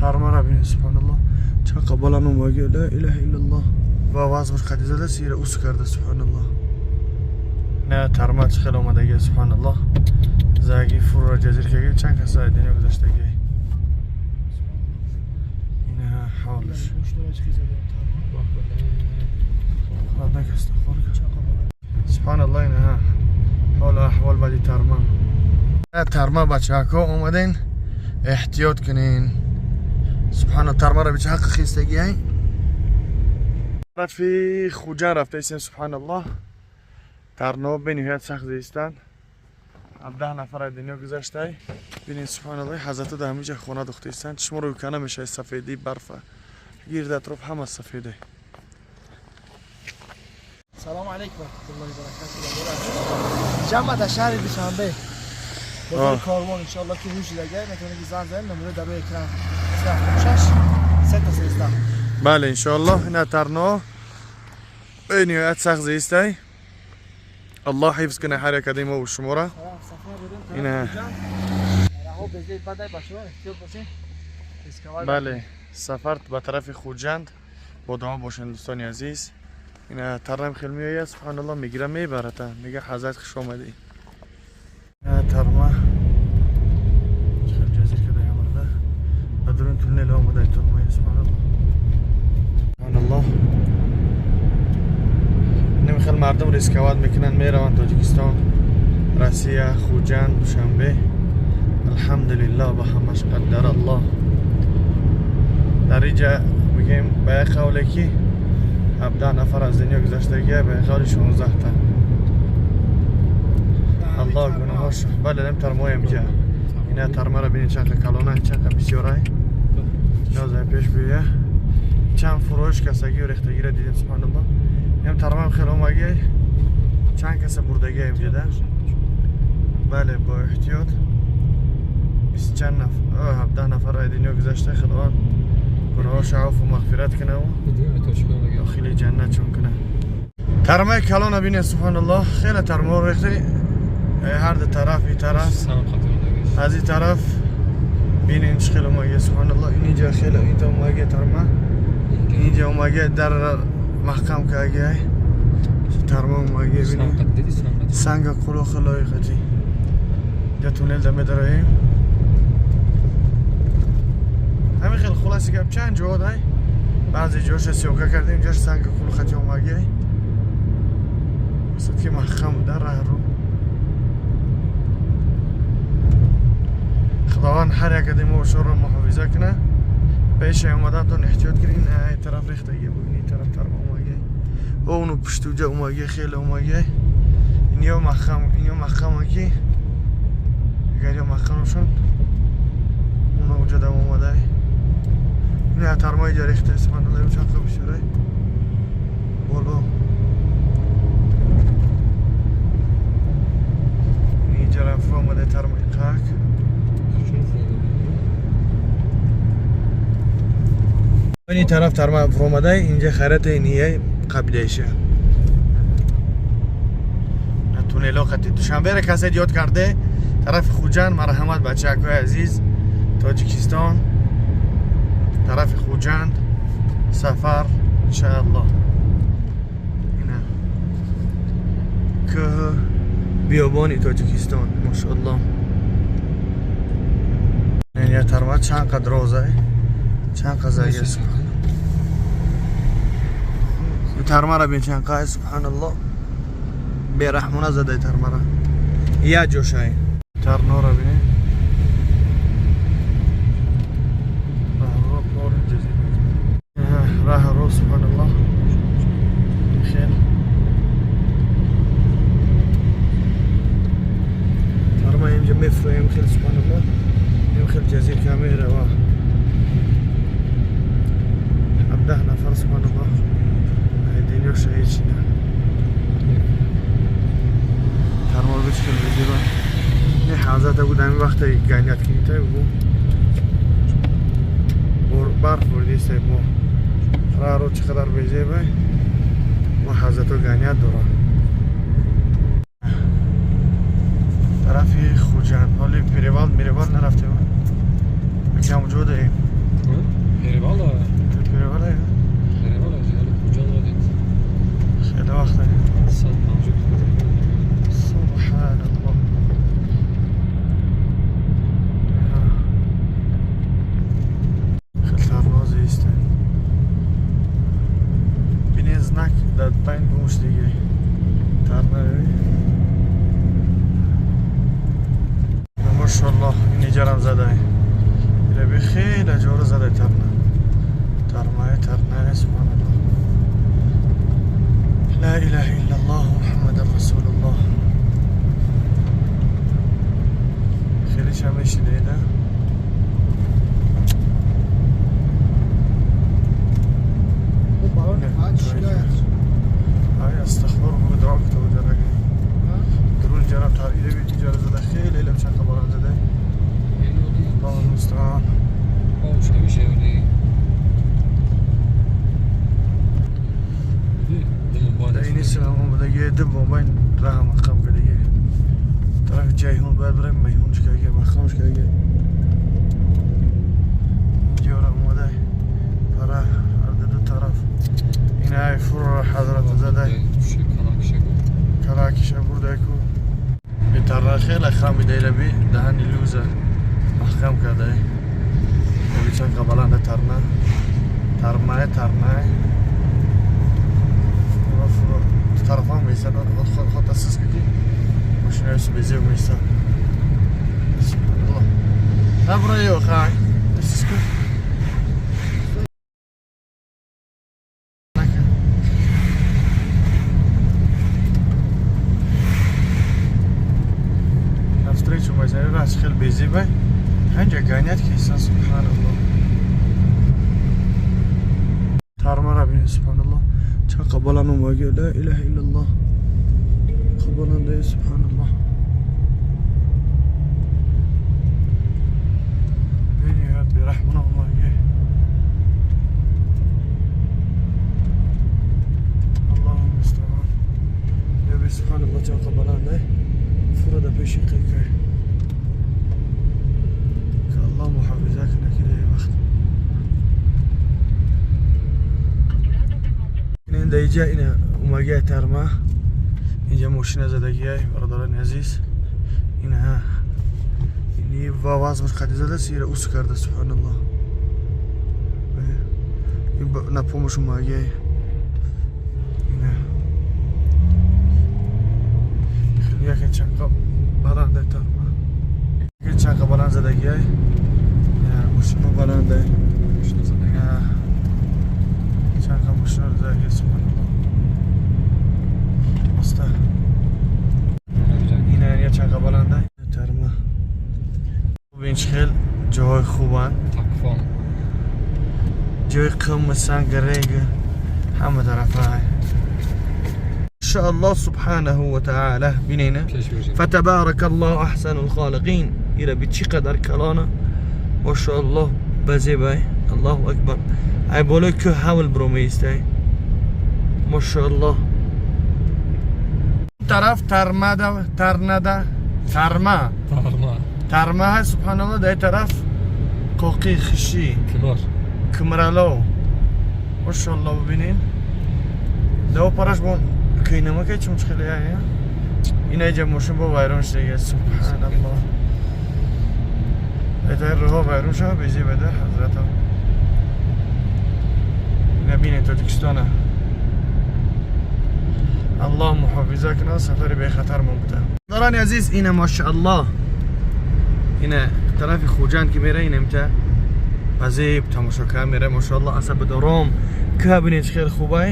Тармара бинед, субҳаналлоҳ, чанд баланд омаги. Ла илаҳа иллаллоҳ. Ва вазмаш қади зада сира ус карда, субҳаналлоҳ. На тарма чӣ хел омадаги, субҳаналлоҳ. Заги фурра ҷазир каги, чанд каса дунё гузаштаги. Ина ҳолаш. Субҳаналлоҳ, ина ҳол аҳвол бади тарма. Тарма, бачаҳако, омаден, эҳтиёт кунен. Субҳана, тармара бича ҳаққи хистагӣ ай. Тарафи Хуҷанд рафтаистем, субҳаналлоҳ. Тарно бениҳоят сахт зистанд. 17 нафар аз дунё гузаштай. Бинед, субҳаналлоҳ, ҳазрато дар ҳаминҷа хона духтаистанд. Чишмо рӯй кана мешавад сафедии барфа. Гирд атроф ҳама сафеде. Салому алейкум ва раҳматуллоҳи ва баракатуҳ. Ҷамъ дар шаҳри Душанбе. Бозори Корвон, иншоаллоҳ, ки ҳуш дагар метавонед ки занг занед, номеро дар рӯи экран 76 3 13. Бале, иншоаллоҳ, ина тарно бениҳоят сахт зистай. Аллоҳ ҳифз кунад ҳар як адаи мо ва шуморо. Сафар дорем Ина. раҳо безед бадай, бачаҳо, эҳтиёт бошед. Рисковать. Бале, сафар ба тарафи Хуҷанд бо дуо бошед, дӯстони азиз. Ина тарнам хел меояд, субҳаналлоҳ, мегира, мебарата, мега: «Ҳазрат, хуш омадӣ». Ина тарма хел ҷазир када омада, ба дурун туннел омада тарма, субҳаналлоҳ, субҳаналлоҳ. Инам хел мардум рисковать мекунанд, мераванд Тоҷикистон, Россия, Хуҷанд, Душанбе. Алҳамдулиллоҳ, ба ҳамаш қаддар Аллоҳ. Дар инҷа мегӯем, ба як қавле ки 17 нафар аз дунё гузаштагия, ба як қавли 16 та. Аллоҳ гуноҳош. Бале, дем тармоям инҷа. Ина тармара бинед, чанқа калона, чанқа бисёрай. Ноза пеш бия. Чанд фурош касагию рехтагиро дидем, субҳаналлоҳ. Инам тармам хеле омаги, чанд каса бурдагия инҷа. Бале, бо эҳтиёт. Бист чанд нафар, 17 нафар аз дунё гузашта. Худованд гуноҳош афву мағфират кунаву дохили ҷаннатшон кунад. Тармаи калона бинед, субҳаналлоҳ, хеле тармао рехти ҳар ду тараф, и тараф, аз ин тараф бинед, чӣ хеле омаги, субҳаналлоҳ. Инҷа хеле инта омаги тарма, инҷа омаги, дар маҳкам каги тарма омаги. Бинед, санга қуло хелои қати. Инҷа туннел да медароем. Ҳамин хел, хулоси гап, чанд ҷо дай, баъзе ҷоша съёмка кардем, ҷош санга қулу хати омаги, мисад ки маҳкам дар раҳру. Худованд ҳар як ади мо шоро муҳофиза кунад. Пеши омадантон эҳтиёт кунед. Ин ай тараф рехтаги, ин тараф тарма омаги, ону пуштуҷа омаги, хеле омаги. Инё маҳкам, инё маҳкама, ки агар ё маҳкам бошанд, уна уҷа дам омадай. Ин тармаи ҷа рехта, субҳаналлоҳ, чанқа бисёрай боло. Инҷара фуромадай тармаи қак. Ин тараф тарма фуромадай, инҷа хайрата ния қабидаиша. Туннело қати Душанберо касе ёд карде, тарафи Хуҷанд, марҳамат, бачаакҳои азиз, Тоҷикистон, тарафи Хуҷанд сафар, иншааллоҳ. Ина кӯҳ, биёбони Тоҷикистон, машоаллоҳ. Я тарма чанд қад розай, чанд қад заги, субҳаналлоҳ. Тармара бин, чанд қад, субҳаналлоҳ, бераҳмона задай тармара. Я ҷошай тарнора бинед. Раҳро пор ҷазир раҳро, субҳаналлоҳ, хел тарма инҷа мефроем, хел, субҳаналлоҳ, ин хел ҷазир камерава. 17 нафар, субҳаналлоҳ, дунё шаҳид шида. Тармор бичкел безеба. Не ҳазрата буд, ҳамин вақте ганят кинитай бу барф бурдистай бо раҳро, чӣ қадар безеба. Мо ҳазрато ганят дорам тарафи Хуҷанд. Ҳоли перевал меревал нарафтем, кам ҷо даем. Дар байн гум шудиги тарна. Машаллоҳ, инҷарам задай. Ираби хеле ҷоро задай тарна. Тармай, тарна, субҳаналлоҳ. Ла илаҳа иллаллоҳ Муҳаммадан расулуллоҳ. Хеле шам шидеда. Ай استغفر الله دعا كتب درجة. درون جرب تار إذا بيجي جرب زده خیلی لم چند باران زده. الله المستعان. آوش نمیشه ولی این سلام بوده یه دب بین راه مقام که دیگه طرف جیهون باید بریم میهونش که دیگه مقامش که دیگه اینجا را اومده فرا هر دو طرف این های فرو حضرت زده کلاکش برده کو به خیلی خامی دیره بی دهنی لوزه محکم کرده بی چند قبلانده ترنه ترمه ترمه فرو طرف هم میسن خود تاسیس کردی ماشین های بیزی میسن. سبحان الله. نبرا یو خای تاسیس کن. Навстречу мазари раз хел бези бай. Ханҷа ганят ки субҳаналлоҳ. Тармара бин субҳаналлоҳ. Чақа балан омаги ла илаҳа иллаллоҳ. Қабаланда субҳаналлоҳ. Бениҳоят бераҳмона омаги. Аллоҳу мустаъон. Я би субҳаналлоҳ чақа баланда. Фурада пеши қикай. Ки Аллоҳ муҳофиза кунад ки дар вақт. ин даиҷа ина омагия тарма. инҷа мошина задагия бародарони азиз. ина ини ва вазмаш қади задааст, ира ус карда субҳаналлоҳ. ин на помош омагия. ина яке чанқа баланда тарма. яке чанқа баланд задагия. ина мошина баланда. Чанқа мошина задагия субҳаналлоҳ. Оста. ина я чанқа баланда тарма. бин хел ҷоҳои хубанд. Такфон. ҷои қум, санг, рег ҳама тарафа. иншааллоҳ субҳанаҳу ва таъала бинена. فتبارك الله احسن الخالقين. ира би чӣ қадар калона. Машааллоҳ базебай. Аллоҳу акбар. Ай болои кӯҳ ҳавл биро меистай. Машааллоҳ. Тараф тармада тарнада тарма. Тарма. Тарма ҳай субҳаналлоҳ. Дар тараф қоқи хишӣ. Кимар. Кимрало. Машааллоҳ бибинед. Даво параш бо кӯйнамакай чун хеле ая. ина иҷа мошин бо вайрон шудага субҳаналлоҳ. Айтаи роҳо вайрон шава безе бада ҳазратам. ина бинед Тоҷикистона. Аллоҳ муҳофиза кунад, сафари бехатар мо буда. Дорони азиз, ина машааллоҳ. ина тарафи Хуҷанд ки мера ина имта базеб тамошо кард мера машааллоҳ асабдором. Ка бинед чӣ хел хубай.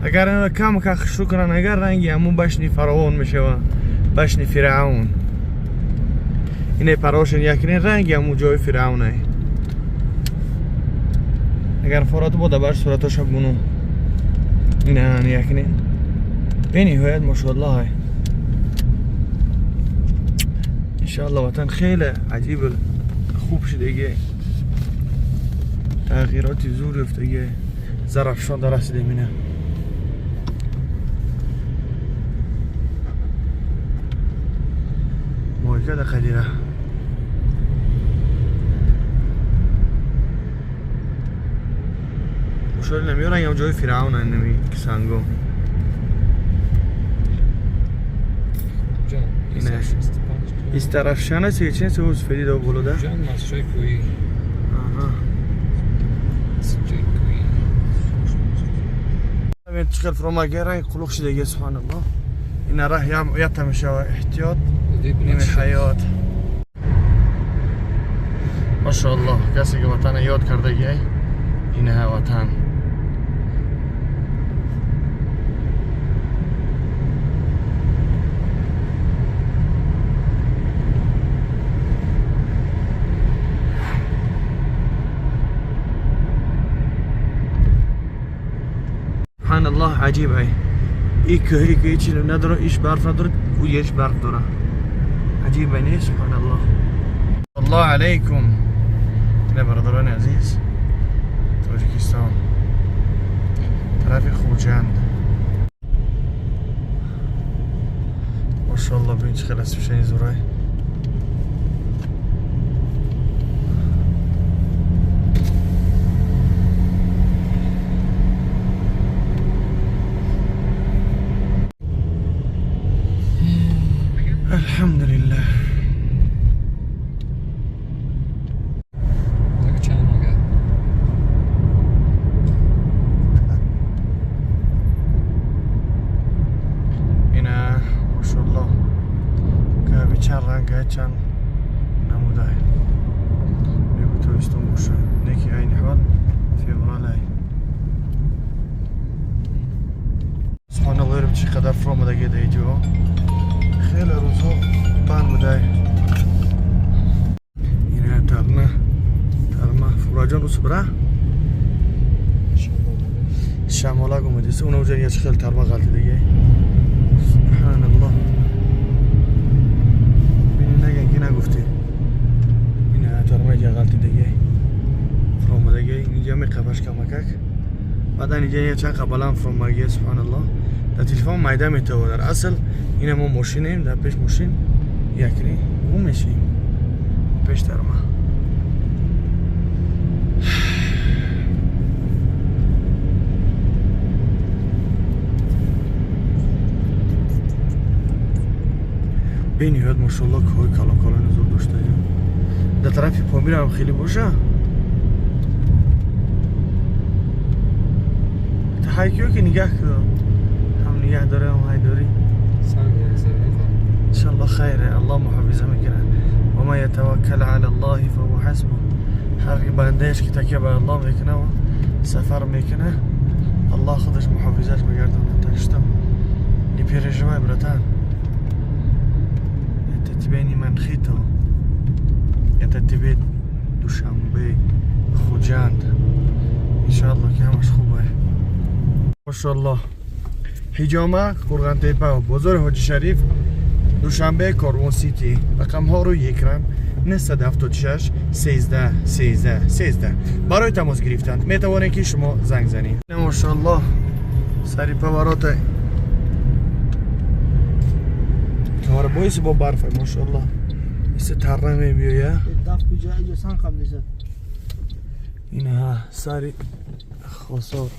Агар инро кам ка хушрӯ кунанд, агар ранги ҳамун башни фараон мешавад, башни фиръаун. Ине парошен якне ранги ҳамун ҷои фиръаунай. Агар форат бода бар суратоша бунум. Ина якне. Бениҳоят машааллоҳ. иншааллоҳ ватан хеле аҷиб хуб шудагӣ. тағйироти зур ёфтагӣ. Зарафшон дар расидем ина. Мойка да қадира. Ушоли намеёран ям ҷои фиръаун нами санго. Ина. Истарафшан аст ё чи аст? Феди до болода? Ҷан масҷиди кӯҳӣ. Аҳа. Масҷиди кӯҳӣ. чӣ хел фуромаги ранг қулуқ шидаги, субҳаналлоҳ. Ина раҳ ята мешава, эҳтиёт, ними ҳаёт. Машоаллоҳ, касе ки ватана ёд кардагиай, инаҳа ватан. سبحان الله، عجیب ای. ای که هیچی نداره، ایش برف نداره و یش برف داره. عجیب نه؟ سبحان الله. الله علیکم. نه برادران عزیز، تاجیکستان، طرف خوجند. ماشاءالله، ببین چه خیلی اسبشنی زورای. الحمدلله. Look channel guy. اینا ماشاءالله که چند رنگ، چند نموده. بگو تابستون باشه، نکی عین حال فوریه ای. سبحان الله، چقدر فرامدگی ده اینجا. خیلی روزها بند بوده. اینا ترمه ترمه فراجان روز بره شمالک اومدی، اون اونجا یه خیلی ترمه غلطی دیگه. سبحان الله، بینی نگن که نگفتی. این ترمه یه غلطی دیگه فرامدگی. اینجا می قبش کمکک، بعد اینجا یه چند قبلا فرامدگی. سبحان الله، در تلفن میده میتوه. در اصل این ما ماشینیم، در پیش ماشین یکری گم میشیم پیش ترمه. бениҳоят машоалло кӯҳои калон калони зур дошта. Дар тарафи Помир ҳам хеле боша. Ҳайкиё ки нигаҳ ку, ҳам нигаҳ дорӣ, ҳам ҳай дорӣ. иншалло хайре, аллоҳ муҳофиза мекунад. ومن يتوكل على الله فهو حسبه. ҳар бандаеш ки такя ба аллоҳ мекуна ва сафар мекуна, аллоҳ худаш муҳофизаш мегардонад. Так что не переживай, братан, это тебе не Манхито, это тебе Душанбе, Худжанд. иншалло ки ҳамаш хубе. машоаллоҳ, ҳиҷома, Қурғантепа, бозори Ҳоҷи Шариф, Душанбе, Корвон Сити. Рақамҳо рӯи экран: 976 13 13 13. Барои тамос гирифтан метавонед ки шумо занг занед. Машоаллоҳ, сари поворота тора боиси бо барфа. Машоаллоҳ, исе тарра мебиёя. دف کجا اینجا سان قبل نیست. инаҳа сари хосор.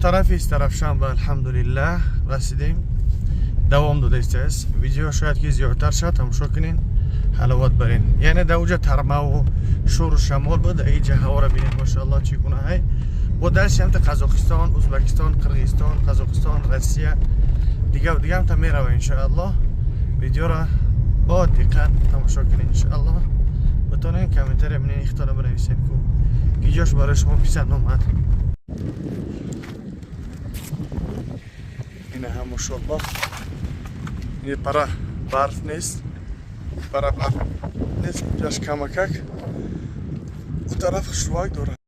Тарафи Истарафшанба, алҳамдулиллаҳ, расидем. Давом дода истааст видео, шояд ки зиёдтар шавад. Тамошо кунен, ҳаловат барен. Яъне дар уҷа тармаву шӯру шамол буд, дар иҷа ҳавора бинед, машоаллоҳ, чӣ гуна ҳай. Бо дасти ҳамта Қазоқистон, Узбекистон, Қирғизистон, Қазоқистон, Россия, дига дига ҳамта мерава, иншоаллоҳ. Видеоро бо диққат тамошо кунед, иншоаллоҳ. Битонен комментария бинен, ихтона бинависен ку гиҷош барои шумо писанд омад. Инаҳа, машоаллоҳ, ин пара барф нест, пара барф нест, ҷаш камакак у тараф хушрувак дорад.